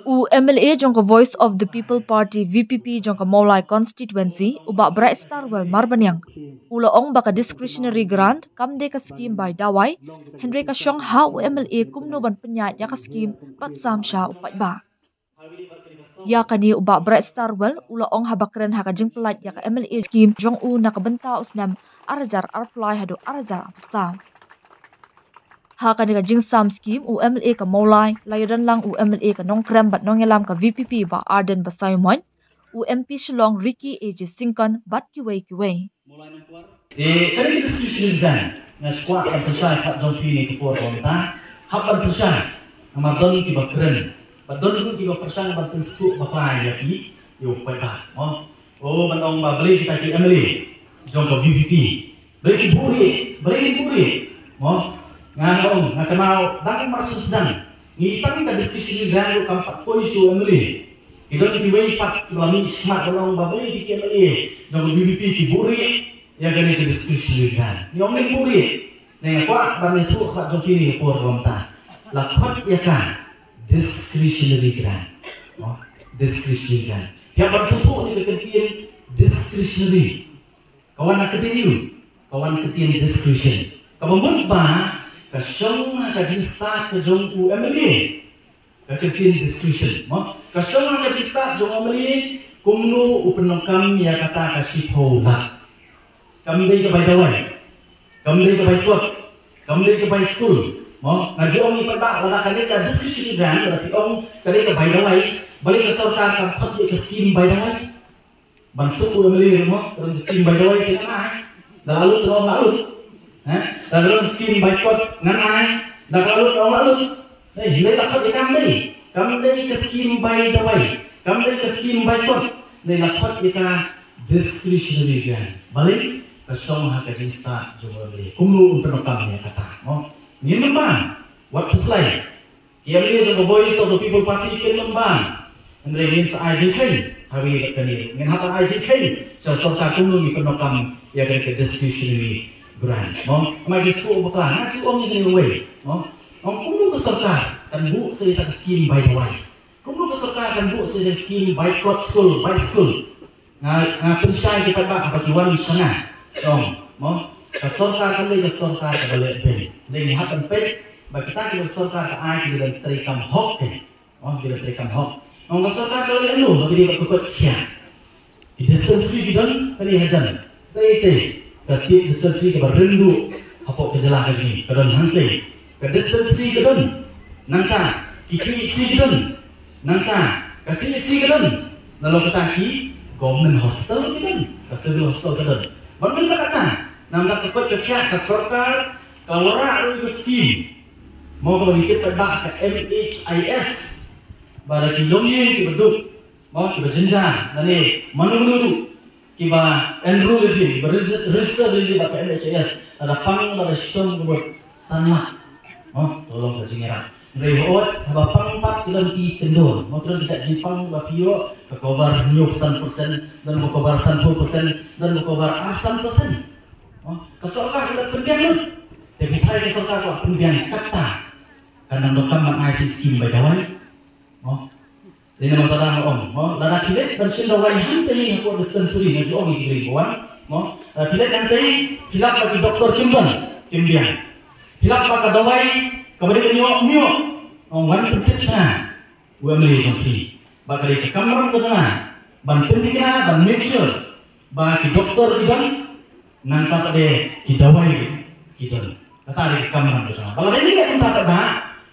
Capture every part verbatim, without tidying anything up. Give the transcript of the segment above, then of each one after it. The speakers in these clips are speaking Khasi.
U M L A jong ka Voice of the People Party, V P P, jong ka Mawlai Constituency, u Bah Brightstarwell Marbaniang, u la ong ba ka discretionary grant kam dei ka skim bai dawai, hynrei ka shong ha u M L A kumno ban pynïaid ïa ka skim bad sam sha u paidbah. Ïa kane u Bah Brightstarwell u la ong haba kren ha ka jingpyllait ïa ka M L A skim jong u na ka bynta u snem ar hajar arphew lai haduh ar hajar arphew saw. Ha kane ka jingsam skim, u M L A ka Mawlai la ïadon lang u M L A ka Nongkrem bad Nongïalam ka V P P, Bah Ardent Basaiawmoit, u M P Shillong Ricky A J Syngkon bad kiwei kiwei. Te kane ka discussion kan nga skwah ban pynshai kat jong phi ne ka por ka mynta. Hap ban pynshai. Namar don kiba kren, ba don ruh kiba pyrshang ban pynsuk bakla ïa ki, ïa u paidbah. Mo, o ban ong ba balei kita ki M L A jong ka V P P, balei ki buhrieh, balei ki buhrieh. Mo, nga ong, nga kynmaw dang mar shu sdang ngi tang ka discussion ni, ruh kam pat poi sha u M L A. Ki don kiwei pat kiba mih shakhmat ban ong ba balei ki M L A jong ka V P P ki buhrieh ïa kane ka discussion ni. Ngi ong ne buhrieh. Ne nga kwah ban ïathuh kat jong phi ne ka por ka mynta. La khot ïa ka discretionary grant. Oh, discretionary grant. Ïa ban sngewthuh ne ka ktien discretionary. Ka wan na ka ktien, ka wan na ka ktien discretion. Kaba mut ba ka shong ha ka jingstad ka jong u M L A. Ka ktien discretion, mo? Ka shong ha ka jingstad jong u M L A kumno u pyndonkam ïa kata ka shiphew lak. Kam dei ka bai dawai, kam dei ka bai kot, kam dei ka bai skul. Mo, nga ju ong ïa phi ba lada ka dei ka discretionary grant, lada phi ong ka dei ka bai dawai, balei ka sorkar kam khot ïa ka skim bai dawai? Ban suk u M L A ruh, mo, ka don ka skim bai dawai te ngan ai. Da la lut te ong la lut. Ha? Da ka don skim bai kot ngan ai. Da ka la lut te ong la lut. Hei, hynrei la khot ïa ka, kam dei, kam dei ka skim bai dawai, kam dei ka skim bai kot. Hynrei la khot ïa ka discretionary grant. Balei? Ka shong ha ka jingstad jong u M L A kumno un pyndonkam ïa kata, mo. Ngin ym ban, wat phuslai. Ki M L A jong ka Voice of the People Party kin ym ban. Hynrei ngin sa ai jingkheiñ ha kane, ngin hap ban ai jingkheiñ sha sorkar kumno ngin pyndonkam ïa kane ka discretionary grant, mo. Nga ju shu bakla, nga ju ong ïa kane kawei, mo. Ong kumno ka sorkar kan buh sa ïa ka skim bai dawai? Kumno ka sorkar kan buh sa ïa ka skim bai kot skul, bai skul? Nga, nga pynshai ki paidbah ba ki wan sha nga. Ong, mo, ka sorkar kan dei ka sorkar kaba leh beiñ. Dei ngi hap ban peit ba kita kiba sorkar ka ai ki dei ban treikam hok, ke. Mo, ki dei ban treikam hok. Ong ka sorkar ka leh ano ha kane ka kot ka khiah? Ki dispensary ki don kane hajan. Tei tei ka state dispensary kaba rim duh hapoh ka jylla ka jong ngi ka don hangtei. Ka dispensary ka don. Nangta ki K H C ki don. Nangta ka C H C ka don. Nalor kata ki government hospital ki don. Ka civil hospital ka don. Ban mynta kata, nangta ka kot ka khiah ka sorkar ka wanrah ruh ka skim. Mo, kaba ngi tip paidbah ka M H I S. Ba da ki longïing kiba duk, mo, kiba jynjar, lane mano mano ruh kiba enroll ïa ki, kiba regis-, register ïa ki bad ka M H I S, lada pang lada shitom ka mut san lak. Mo, to long ka jingïarap. Hynrei hooid, haba pang pat ki don ki kyndon, mo, ki don ki jait jingpang ba phi ïoh ka cover hynñiewphew san percent, don ka cover sanphew percent, don ka cover arphew san percent. Mo, ka sorkar ka la pynbiang lut. Te phi tharai ka sorkar ka la pynbiang kata kan nang donkam ban ai shi skim bai dawai? Mo, Dei namar kata nga ong, mo, lada phi leit ban shim dawai hangtei hapoh dispensary, nga ju ong ïa ki briew ba wan, mo, lada phi leit hangtei, phi lap ba ki doktor kim don, kim biang. Phi lap ba ka dawai kaba dei ban ïoh, ym ïoh. Ong wan pyntip sha nga u M L A jong phi. Ba ka dei ka kamram ka jong nga ban pynthikna, ban make sure ba ki doktor ki don, nangta pat de ki dawai ki don. Kata de ki kamram ka jong nga. Ba la dei ne kata pat ba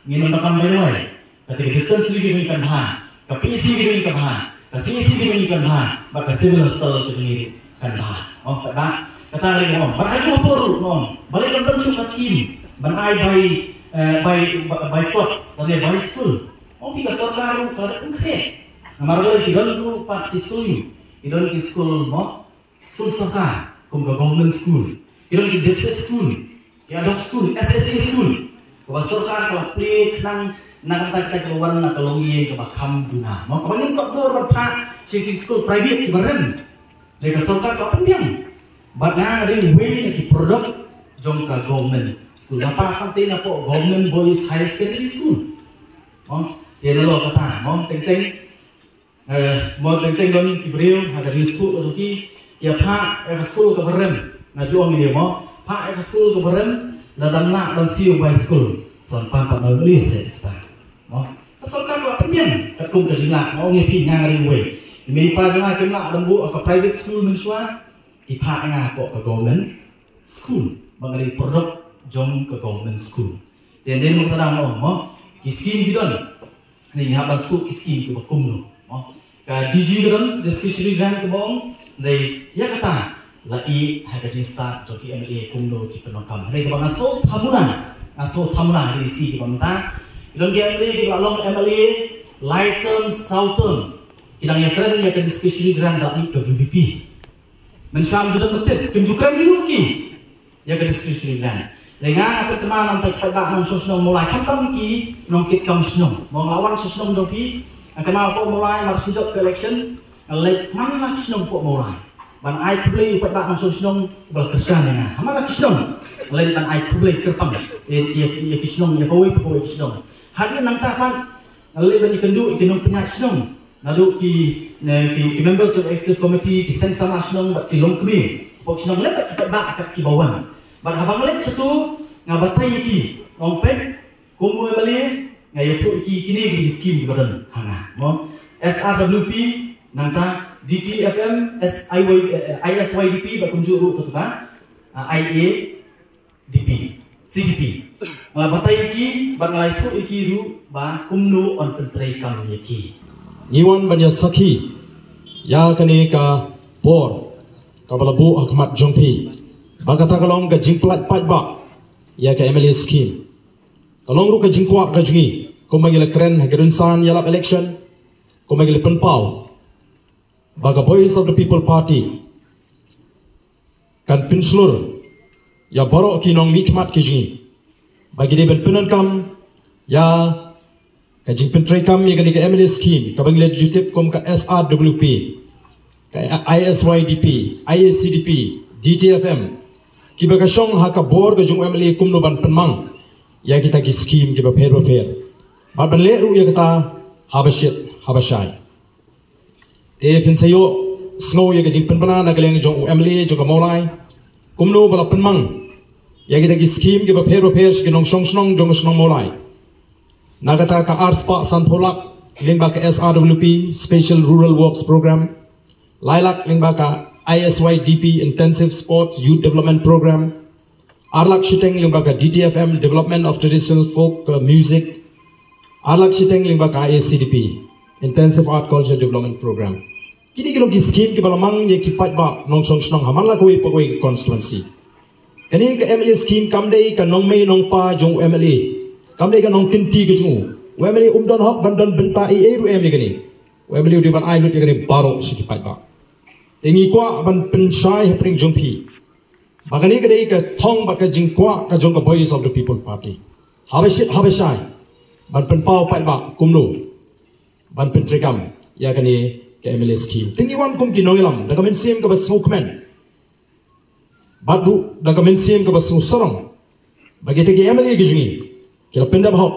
ngin ym donkam bai dawai. Kata ka dispensary ka jong ngi kan bha, ka P H C ka jong ngi kan bha, ka C H C ka jong ngi kan bha, bad ka civil hospital ka jong ngi kan bha. Oh, kata, kata de ki ong. Bad ha ka por ruh, ong, balei kam don shuh ka skim ban ai bai, eh, bai, bai kot, lane bai skul. Ong phi ka sorkar ruh ka la pynkhreh. Namar balei ki don ruh pat ki skul, ki don ki skul, mo, skul sorkar, kum ka government school. Ki don ki district school, ki ad hoc school, S S A school. Kaba sorkar ka la plie khnang na ka bynta kita kiba wan na ka longïing kaba kham duna. Mo, kaba ngim kot bor ban phah sha ki skul private kiba rem. Dei ka sorkar ka la pynbiang. Bad nga dei uwei na ki product jong ka government school. Nga pass hangtei napoh Government Boys Higher Secondary School. Mo, te nalor kata mo teng teng, eh, mo teng teng don ki briew ha ka jingsuk ka suki, ki phah ïa ka skul kaba rem. Nga ju ong ïa mo, phah ïa ka skul kaba rem, lada ym lah ban siew bai skul, sa wan pan pat na u M L A se kata. Mo, ka sorkar ka la pynbiang katkum ka jinglah. Nga ong ïa phi, nga ring wei, i mei i pa jong nga kim lah ban buh ha ka private school mynshuwa, ki phah nga hapoh ka government school, ba nga dei product jong ka government school. Te ynda mynta dang ong mo, ki skim ki don, ngi hap ban suk ki skim kiba kumno mo. Ka D G ka don discretionary grant kiba ong, hynrei ïa kata la ïeh ha ka jingstad jong ki M L A kumno ki pyndonkam. Hynrei kaba nga sngewthuh mona, nga sngewthuh mona ha ki skim kiba mynta, ki don ki M L A kiba la long M L A lai term saw term, ki dang ïakren ïa ka discretionary grant da ka V P P. Mynshuwa ym ju don ba tip, kim ju kren ïa ki ïa ka discretionary grant. Lei nga nga pynthikna namar ki paidbah nongshong shnong Mawlai, khamtam ki nongkit kam shnong. Mo, nga la wan sha shnong jong phi, nga kynmaw hapoh Mawlai mar shu jop ka election, nga leit man la ki shnong hapoh Mawlai ban ai khublei ïa u paidbah nongshong shnong ba la kyrshan ïa nga. Ha man la ki shnong nga leit ban ai khublei kyrpang ïa, ïa, ïa ki shnong, ïa kawei pa kawei ki shnong. Hadien nangta pat nga leit ban ïakynduh ïa ki nongpynïaid shnong, naduh ki, ne, ki, ki members of executive committee, ki seng samla shnong bad ki longkmie hapoh shnong lem bad ki paidbah kat kiba wan. Bad haba nga leit shato nga batai ïa ki, nga ong peit, kum u M L A nga ïathuh ïa ki, kine ki skim kiba don ha nga mo, S R W P, nangta D T F M, S I Y, eh, I S Y D P, bad kumjuh ruh kato ka, ah, I A D P, C D P. Nga la batai ïa ki bad nga la ïathuh ïa ki ruh ba kumno yn pyntreikam ïa ki. Ngi wan ban ïa sakhi ïa kane ka por kaba la buh ha khmat jong phi, ba kata ka long ka jingpynlait paidbah ïa ka M L A scheme. Ka long ruh ka jingkwah ka jong ngi, kumba ngi la kren ha ki rynsan ïalap election, kumba ngi la pynpaw ba ka Voice of the People Party kan pynshlur ïa baroh ki nongmihkhmat ki jong ngi ba ki dei ban pyndonkam ïa ka jingpyntreikam ïa kane ka M L A scheme kaba ngi la ju tip kum ka S R W P, ka I S Y D P, I A C D P, D T F M, kiba ka shong ha ka bor ka jong u M L A kumno ban pynmang ïa kita ki scheme kiba pher ba pher bad ban leh ruh ïa kata haba shit haba shai. Te phin sa ïohsngew ïa ka jingpynbna na ka liang jong u M L A jong ka Mawlai kumno ba la pynmang ïa kita ki scheme kiba pher ba pher sha ki nongshong shnong jong ka shnong Mawlai. Na kata ka ar spah sanphew lak lyngba ka S R W P, Special Rural Works Program, lai lak lyngba ka I S Y D P, Intensive Sports Youth Development Program, ar lak shiteng lyngba ka D T F M, Development of Traditional Folk, uh, Music, ar lak shiteng lyngba ka I A C D P, Intensive Art Culture Development Program. Kine ki long ki scheme kiba la mang ïa ki paidbah nongshong shnong ha man la kawei pa kawei ka constituency. Kane ka M L A scheme kam dei ka nongmei nongpa jong u M L A, kam dei ka nongkynti ka jong u. U M L A um don hok ban don bynta ei ei ruh em ïa kane. U M L A u dei ban ai lut ïa kane baroh sha ki paidbah. Te ngi kwah ban pynshai hapdeng jong phi ba kane ka dei ka thong bad ka jingkwah ka jong ka Voice of the People Party, haba shit haba shai, ban pynpaw paidbah kumno ban pyntreikam ïa kane ka M L A scheme. Te ngi wan kum ki nongïalam da ka mynsiem kaba sngewkmen bad ruh da ka mynsiem kaba sngewsarong ba kita ki M L A ki jong ngi ki la pyndep hok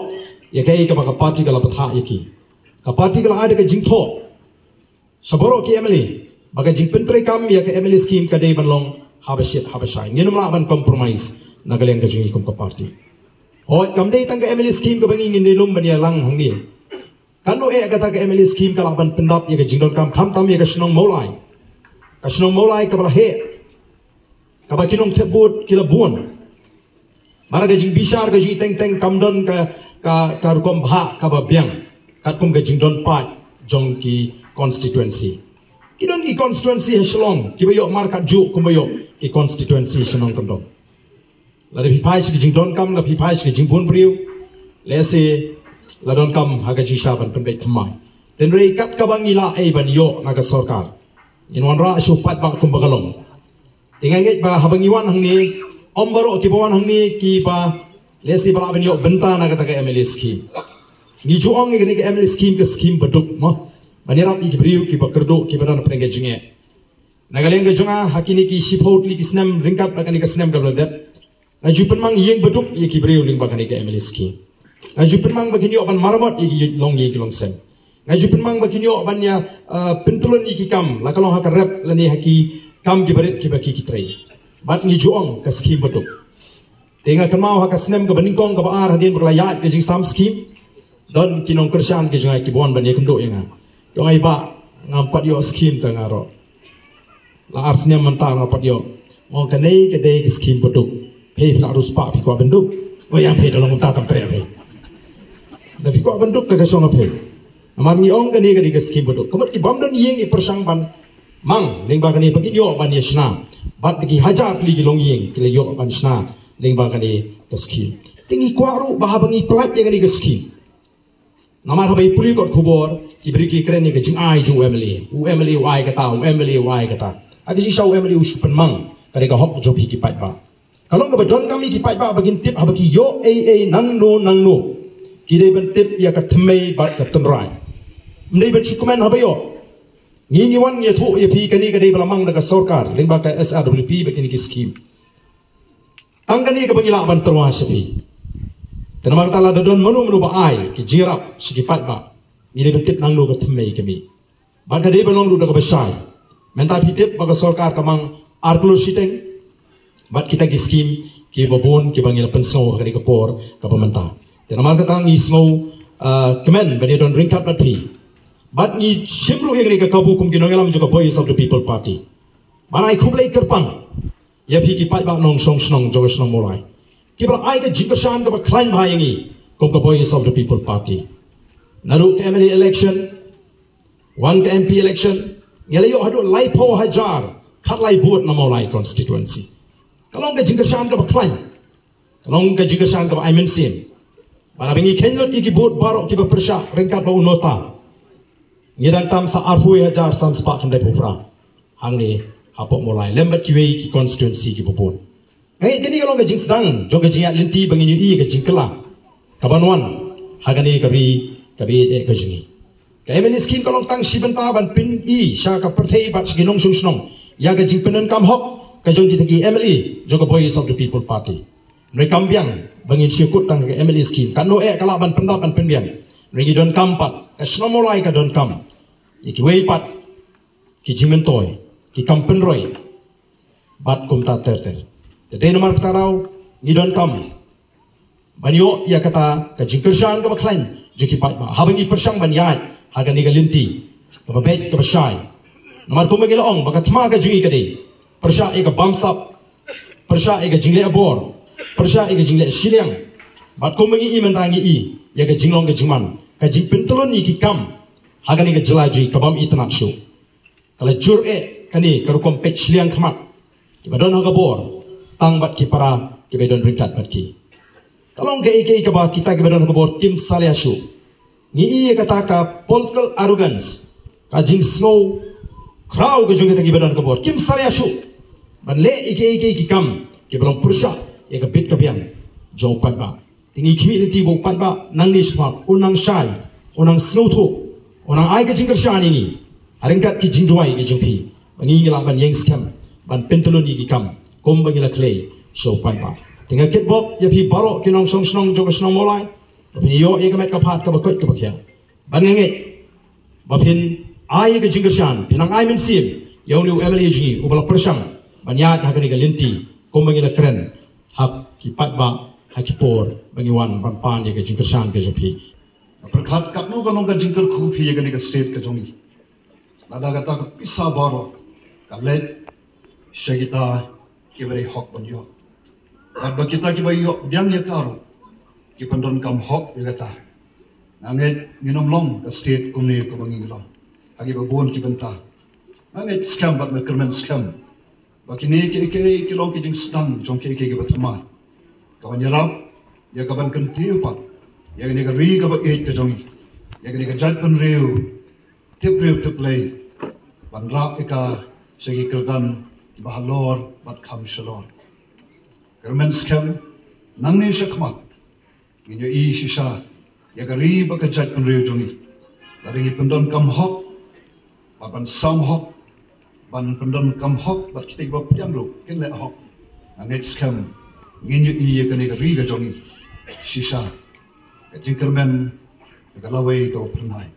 ïa kaei kaba ka party ka la bthah ïa ki. Ka party ka la ai da ka jingthoh sha baroh ki M L A ba ka jingpyntreikam ïa ka M L A scheme ka dei ban long haba shit haba shai. Ngin ym lah ban compromise na ka liang ka jong ngi kum ka party. Hooid, kam dei tang ka M L A scheme kaba ngi ngin ïalum ban ïalang hangne. Katno eh kata ka M L A scheme ka lah ban pyndap ïa ka jingdonkam khamtam ïa ka shnong Mawlai, ka shnong Mawlai kaba la heh, kaba ki nongthep vote ki la bun. Mar ka jingbishar ka jong ngi teng teng kam don ka, ka, ka rukom bhah kaba biang katkum ka jingdon paid jong ki constituency. Ki don ki constituency ha Shillong kiba ïoh markatjuh kumba ïoh ki constituency sha nongkyndong. Lada phi phai sha ki jingdonkam, lada phi phai sha ki jingbun briew, lehse la donkam ha ka jingshisha ban pynbeit thymmai. Hynrei kat kaba ngi lah ei ban ïoh na ka sorkar, ngin wanrah sha u paidbah kumba ka long. Te nga ngeit ba haba ngi wan hangne, ym baroh kiba wan hangne kiba lehse ba lah ban ïoh bynta na kata ka M L A scheme. Ngi ju ong ïa kane ka M L A scheme ka scheme baduk mo, ban ïarap ïa ki briew kiba kyrduh, kiba don hapdeng ka jingeh. Na ka liang ka jong nga, ha kine ki shiphew tylli ki snem ryngkat bad kane ka snem kaba la dep, nga ju pynmang ïing baduk ïa ki briew lyngba kane ka M L A scheme. Nga ju pynmang ba kin ïoh ban maramot ïa ki longïing ki longsem. Nga ju pynmang ba kin ïoh ban ïa, uh, pyntylun ïa ki kam, la ka long ha ka rep lane ha ki kam ki barit kiba ki ki trei. Bad ngi ju ong ka skim ba duk. Te nga kynmaw ha ka snem kaba nyngkong kaba ar hadien ba ka la ïaid ka jingsam skim, don ki nongkyrshan ki jong nga kiba wan ban ïakynduh ïa nga. Ki ong, "Ai bah, ngam pat ïoh skim tang nga ruh. La ar snem mynta ngam pat ïoh." Nga ong, "Kane ka dei ka skim ba duk. Phi phi la riewspah phi kwah ban duk. Oi, ïa phi da long mynta tang treh phi. Da phi kwah ban duk ta ka shong phi." Namar ngi ong kane ka dei ka skim ba duk. Ka mut ki bym don ïing ki pyrshang ban mang lyngba kane ba kin ïoh ban ïa shna. Bad ki hajar tylli ki longïing ki la ïoh ban shna lyngba kane ka skim. Te ngi kwah ruh ba haba ngi pynlait ïa kane ka skim, namar haba i pule kot khubor ki briew ki kren ïa ka jingai jong u MLA. U MLA u ai kata, u MLA u ai kata. Ha ka jingshisha u MLA u shu pynmang ka dei ka hok jong phi ki paidbah. Ka long kaba donkam ïa ki paidbah ba kin tip haba ki ïoh ei ei nangno nangno, ki dei ban tip ïa ka thymmei bad ka tynrai. Ym dei ban shu kmen haba ïoh. Ngi ngi wan ngi ïathuh ïa phi kane ka dei ba la mang da ka sorkar lyngba ka SRWP bad kine ki skim. Tang kane kaba ngi lah ban tyrwa sha phi. Te namar kata lada don mano mano ba ai ki jingïarap sha ki paidbah, ngi dei ban tip nangno ka thymmei ka mih. Bad ka dei ban long ruh da kaba shai. Mynta phi tip ba ka sorkar ka mang ar klur shiteng bad kita ki skim kiba bun kiba ngi la pynsngew ha kane ka por kaba mynta. Te namar kata ngi sngew, uh, kmen ban ïadon ryngkat bad phi. Bad ngi shim ruh ïa kane ka kabu kum ki nongïalam jong ka Voice of the People Party ban ai khublei kyrpang ïa phi ki paidbah nongshong shnong jong ka shnong Mawlai kiba la ai ka jingkyrshan kaba khlaiñ bha ïa ngi kum ka Voice of the People Party. Naduh ka MLA election, wan ka MP election, ngi la ïoh haduh laiphew hajar khatlai vote na Mawlai constituency. Ka long ka jingkyrshan kaba khlaiñ. Ka long ka jingkyrshan kaba ai mynsiem. Bad haba ngi kheiñ lut ïa ki vote baroh kiba pyrshah ryngkat bad u nota, ngi dang tam sa arphew hajar san spah khyndaiphew phra hangne hapoh Mawlai lem bad kiwei ki constituency kiba bun. Nga ngeit kane ka long ka jingsdang jong ka jingïaid lynti ba ngin ïohi ïa ka jingkylla kaban wan ha kane ka ri kaba ïeit eh ka jong ngi. Ka MLA scheme ka long tang shi bynta ban pyni sha ka pyrthei bad sha ki nongshong shnong ïa ka jingpyndonkam hok ka jong kita ki MLA jong ka Voice of the People Party. Hynrei kam biang ba ngin shu kut tang ka MLA scheme. Katno eh ka lah ban pyndap ban pynbiang. Hynrei ngi donkam pat, ka shnong Mawlai ka donkam ïa kiwei pat ki jingmyntoi, ki kam pynroi bad kumta ter ter. Te dei namar kata ruh ngi donkam ban ïoh ïa kata ka jingkyrshan kaba khlaiñ jong ki paidbah haba ngi pyrshang ban ïaid ha kane ka lynti kaba beit kaba shai. Namar kumba ngi la ong ba ka thma ka jong ngi ka dei pyrshah ïa ka bamsap, pyrshah ïa ka jingleh bor, pyrshah ïa ka jingleh shiliang. Bad kumba ngi i mynta ngi i ïa ka jinglong ka jingman, ka jingpyntyllun ïa ki kam ha kane ka jylla jong ngi ka bym itynnad shuh. Ka la jur eh kane ka rukom peit shiliang khmat kiba don ha ka bor tang bad ki para kiba don ryngkat bad ki. Ka long kaei kaei kaba kita kiba don ha ka bor kim salia shuh. Ngi i ïa kata ka political arrogance, ka jingsngew khraw ka jong kita kiba don ha ka bor kim salia shuh ban leh ïa kiei kiei ki kam kiba long pyrshah ïa ka bit ka biang jong u paidbah. Te ngi khmih lynti ba u paidbah nangne shakhmat un nang shai, un nang sngewthuh, un nang ai ka jingkyrshan ïa ngi ha ryngkat ki jingduwai ki jong phi ba ngi ngi lah ban ïeng skhem ban pyntyllun ïa ki kam kumba ngi la khlei sha u paidbah. Te nga kitbok ïa phi baroh ki nongshong shnong jong ka shnong Mawlai ba phin ïoh ïa ka met ka phad kaba koit kaba khiah. Bad nga ngeit ba phin ai ïa ka jingkyrshan, phin nang ai mynsiem ïa une u MLA jong ngi uba la pyrshang ban ïaid ha kane ka lynti kumba ngi la kren ha ki paidbah ha ki por ba ngi wan ban pan ïa ka jingkyrshan ka jong phi. Pyrkhat katno ka long ka jingkyrkhu phi ïa kane ka state ka jong ngi. Lada kata ka pisa baroh ka leit sha kita kiba dei hok ban ïoh. Bad ba kita kiba ïoh biang ïa ka ruh ki pyndonkam hok ïa kata. Nga ngeit ngin ym long ka state kumne kumba ngi long ha kiba bun ki bynta. Nga ngeit skhem bad nga kyrmen skhem ba kine kiei kiei ki long ki jingsdang jong kiei kiei kiba thymmai kaban ïarap ïa kaban kyntiew pat ïa kane ka ri kaba ïeit ka jong ngi, ïa kane ka jaitbynriew tip briew tip Blei ban rah ïa ka sha ki kyrdan kiba halor bad kham shalor. Kyrmen skhem nangne shakhmat ngin ïohi shisha ïa ka ri bad ka jaitbynriew jong ngi. Lada ngi pyndonkam hok bad ban sam hok, ban pyndonkam hok bad kita kiba pdiang ruh kin leh hok, nga ngeit skhem ngin ïohi ïa kane ka ri ka jong ngi shisha Jingkyrmen ka lawei ka phyrnai.